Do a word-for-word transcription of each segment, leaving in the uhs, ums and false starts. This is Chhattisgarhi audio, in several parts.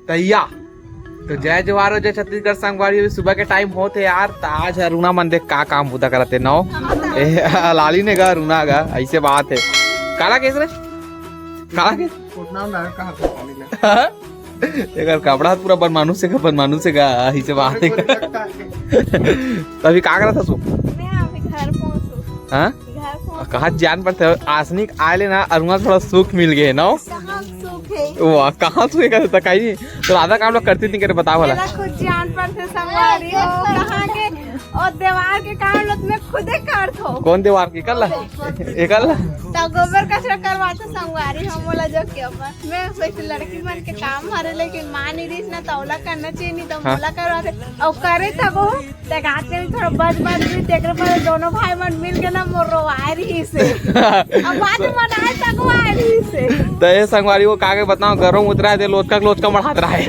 तैया। तो जय जोहार हो, जय छत्तीसगढ़ संगवारी हो। सुबह के टाइम होत हे यार, त आज अरुणा मन देख का काम बुता करत हे नौ। ए, लाली ने गा, अरुणा गा, ऐसे बात हे। काला केस रे? काला केस? उठना ना, कहाँ से पानी ले? एकर कपड़ा पूरा बनमानुस हे गा, बनमानुस हे गा, ऐसे बात हे। कोई लगता है। तो अभी का करत हस? मैं अभी घर पहुंचू। हाँ? घर पहुंच कहाँ जान पड़ते हो, आसनिक आए ले ना, अरुणा थोड़ा सुख मिल गए ना। कहाँ सुख है? वाह, कहाँ सुख है, कहते तो कहीं नहीं। तो आधा काम लोग करती नहीं करे, बताओ वाला। मेरा खुद जान पड़ते संगवारी हो, कहाँ के, और दीवार के काम लोग मैं खुदे कर दो। कौन दीवार के? कल? एकल? तो गोबर कचरा करवाते संगवारी हो, मोला जो के ऊपर। मैं वैसे लड़की मन के काम हरे, लेकिन माँ नहीं रही ना, तो ओला करना चाहिए, नहीं तो हाँ। मोला करवाते। और करे तब वो ते गात के थोड़ा बज बज भी तेकरे पर दोनों भाई मन मिल के ना मोर रोवाए रही से। अब बात मनाए तक वो आए रही से। त ए संगवारी हो, का के बताओ, गरम उतरा हे, लोचका के लोचका बढ़ात रहा है।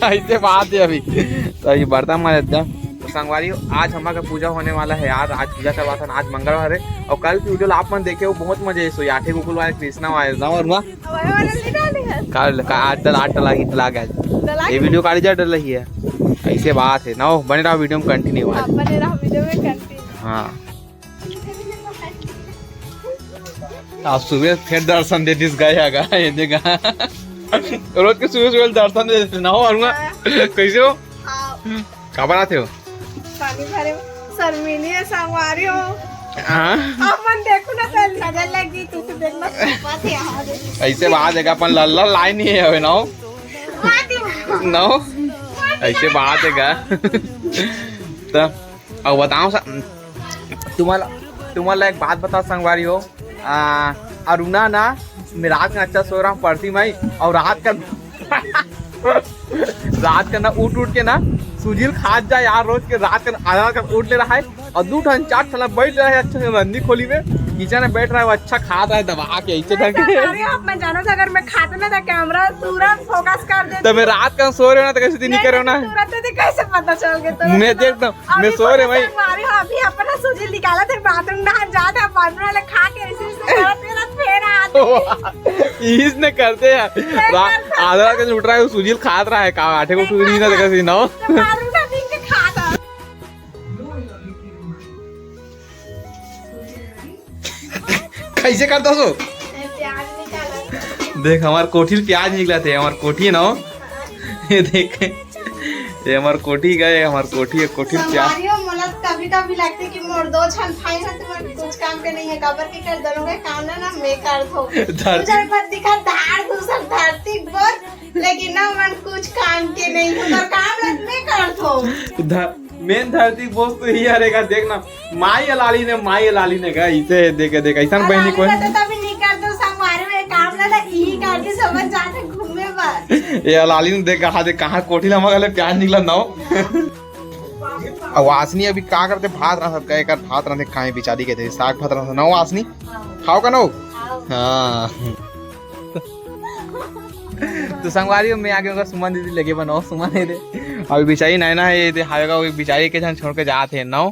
ऐसे बात है अभी। तो ये बर्तन मारे दा। तो संगवारी हो, आज हमारा पूजा होने वाला है यार, आज पूजा करवाथन, आज मंगलवार है। और कल की वीडियो आप मन देखे हो, बहुत मजा आई। सो याठे गोकुल वाले कृष्णा वाले ना, और वाह। अब ये वाला नहीं डाली है। काल का आठ डला, आठ डला ही डला गया। डला ये गया। वीडियो काली जा डल रही है। ऐसे बात है ना, बने रहा वीडियो में कंटिन्यू। हाँ, बने रहा वीडियो में कंटिन्यू। हाँ। आप सुबह फिर दर्शन दे दिस गए आगा, ये देखा। रोज के सुबह सुबह दर्शन दे देते ना हो, अरुणा। हाँ। कैसे हो? हाँ। काबर आते हो? पानी भरे में शर्मीली है, संगवारी हो। हाँ। अपन देखो ना, तो नजर लग गई, तुझे देखना पापा थे यहाँ पे। ऐसे बात है का, अपन लल्ला लाई नहीं है अबे, ना हो? ना हो? ऐसे बात है का? तो अब बताओ सा, तुम्हारा, तुम्हारा एक बात बताओ संगवारी हो, आ, अरुणा ना, मैं रात में अच्छा सो रहा हूँ परती माई, और रात का रात का ना उठ उठ के ना सुजील खात जाए यार, रोज के रात का आधा रात का उठ ले रहा है और दू ठन चार ठन बैठ रहा है अच्छा से रंदी खोली में, किचन में बैठ रहा है, वो अच्छा खात रहा है दबा के ऐसे ढंग से। अरे आप मैं जाना था, अगर मैं खाते ना तो कैमरा तुरंत फोकस कर देती। तो मैं रात का सो रहे हो ना तो कैसे दिन नहीं करे हो ना। तुरंत तो कैसे पता चल गया तो? मैं देखता हूँ, मैं अभी सो रहे भाई। हमारे अभी अपना सुजील निकाला थे बाथरूम नहा जाते, बाथरूम वाले खा के ऐसे ऐसे करत करत फेर आते। इसने करते हैं। रा-, आधा रात के उठ रहा है, सुजील खात रहा है, का आठे को कुछ नहीं ना देखा सी ना। तो मारू ना दिन के खा था। कैसे कर दो सो? प्याज निकाला। देख, हमार कोठी ले प्याज निकला थे, हमार कोठी है ना हो? ये देख, ये हमार कोठी गए, हमार कोठी है, कोठी ले प्याज। संगवारी हो, मोला कभी कभी लगते कि मोर दो छन भाई है, तुम्हारे कुछ काम के नहीं है, काबर के कर दोनों के काम ना, ना मैं कर दो। धरती तुझे पर दिखा धार दूसर धरती पर, लेकिन ना मन कुछ काम के नहीं है, पर काम लग मैं कर दो। ध-, मेन धरती बोस तो ही हरे का, देख ना, माई अलाली ने, माई अलाली ने का, इसे देखे, देख, ऐसा बहनी कोई। तो तभी नहीं कर दो, संगवारी में काम ना, ना, यही करके समझ जाते घूमे बस। ये अलाली ने देख, कहा देख, कहाँ कोठी लमा गले प्याज निकला ना हो। अब वासनी अभी का करते, भात रहा सबका, एक भात रहा खाए बिचारी के थे, साग भात रहा ना हो वासनी, खाओ का ना हो? हाँ। तो संगवारी में आगे होगा सुमन दीदी लेके बनाओ, सुमन दे दे। अभी बिचारी नैना है, ये दे हावेगा, वो बिचारी के जन छोड़ के जात है ना।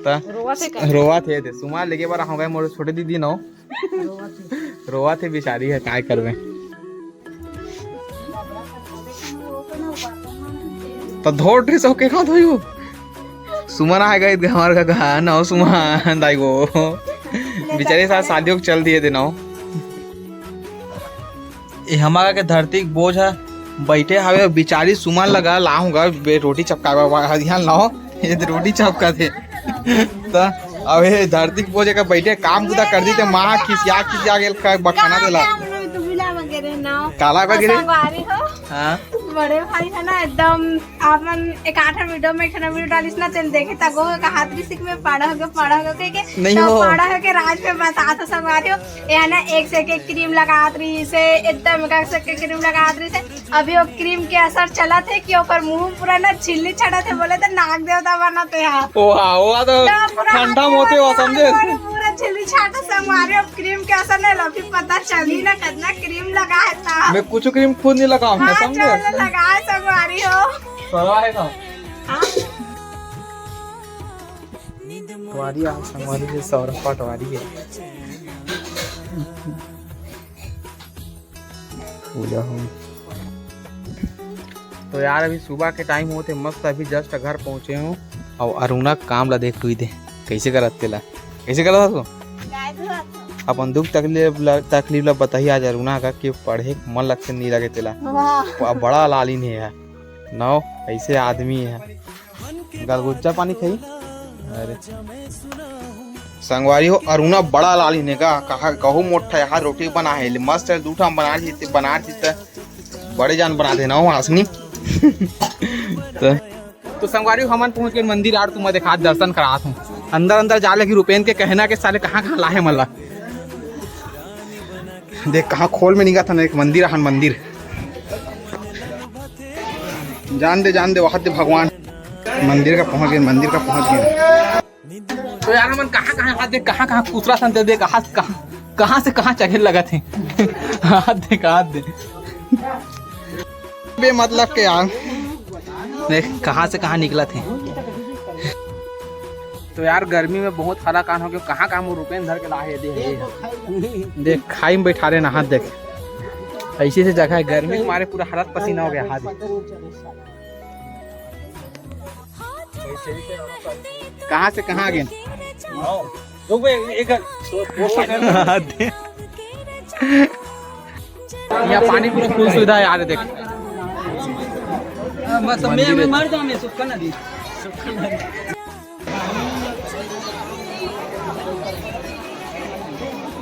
त रोवा थे का? रोवा थे दे। सुमन लेके बार हो गए मोर छोटे दीदी ना। रोवा थे। रोवा थे बिचारी है, काय करवे। त धोर ड्रेस होके कहाँ धोयू? सुमन आ गए हमारे का, ना हो सुमन दाई गो। बिचारी साथ शादियों को चल दिए दे ना हो। ए हमारा के धरती के बोझ ह बैठे हवे, बिचारी सुमन लगा लाहूंगा बे रोटी चपकावे वा-, हरियान लाओ, ये तो रोटी चपका थे। त अब ये धरती के बोझ का बैठे काम बुता कर दी ते माँ खिसिया खिसिया गेल का बखाना देला। काला बगेरे ना। काला बगेरे? संगवारी हो। हाँ। बड़े भाई है ना एकदम आपन एक आठ वीडियो में एक वीडियो डालिस ना, तेन देखे तगो का हाथ भी सिक में पाड़ा हो गया, पाड़ा हो गया, कह के नहीं तो हो। पाड़ा हो के राज में बता तो संगवारी हो, ये ना एक से एक क्रीम लगात रही से, एकदम एक से एक क्रीम लगात रही से। अभी वो क्रीम के असर चलत है कि ओकर मुंह पूरा ना झिल्ली छड़त है, बोले तो नाग देवता बनत है यार। वाह, वाह, तो तो पूरा ठंडा हाथ मोते हुआ, पूरा समझे? पूरा झिल्ली छाटा संगवारी हो। क्रीम के असर नहीं ला, अभी पता चली ना कितना क्रीम लगा है ता। मैं कुछ क्रीम खुद नहीं लगाऊं, हाँ, समझे? चल लगा है संगवारी हो। सवा है ना? हाँ। पटवारी आ, संगवारी के सौरभ पटवारी है। पूजा हो। तो यार, अभी सुबह के टाइम होत हे, मस्त अभी just घर पहुँचे हूँ। अउ अरुणा काम ला देख, हुई दे, कैसे करत तेला, कैसे करत हस तू? अपन दुख तकलीफ ला, तकलीफ ला बताही आज अरुणा का कि पढ़े के मन लगथे, नहीं लगे तेला। वाह। अब बड़ा लालिन हे यार, नौ ऐसे आदमी हे। गलगुच्चा पानी खाई। अरे संगवारी हो, अरुणा बड़ा लालिन हे का, कहा कहू मोटा यहाँ रोटी बना हे, मस्त हे, दू ठन बना देते, बना देते, बड़े जान बना देना हो आसनी। तो तो संगवारी हो, हमन पहुंच गए मंदिर, आर तुम्हें देखा, दर्शन करात हूँ। अंदर अंदर जाले कि रुपेन के कहना के साले कहाँ कहाँ लाहे मन ला। देख कहाँ खोल में निकलत हन, एक मंदिर अहन मंदिर। जान दे, जान दे, वहां दे भगवान। मंदिर का पहुंच गए, मंदिर का पहुंच गए। तो यार हमन कहाँ कहाँ हाथ दे, कहाँ कहाँ कुतरा सन दे, दे कहाँ कहाँ, कहाँ से कहाँ चढ़े लगत हे। हाथ दे, हाथ दे। बे मतलब के यार, देख कहाँ से कहाँ निकलत हे। तो यार गर्मी में बहुत हलाकान हो गया, कहाँ कहाँ मोर रुपेन धर के लाहे दे। देख खाई में बैठा रहे ना, हाथ देख, ऐसी से जगह है, गर्मी के मारे पूरा हालत पसीना हो गया। हाथ कहाँ से कहाँ आ गए? रुक बे, एक, एक, हाथ दे। यहाँ पानी पूरा फुल सुविधा है यार, देख। मतलब मैं, मैं मर जाऊँ, मैं सुखा नदी।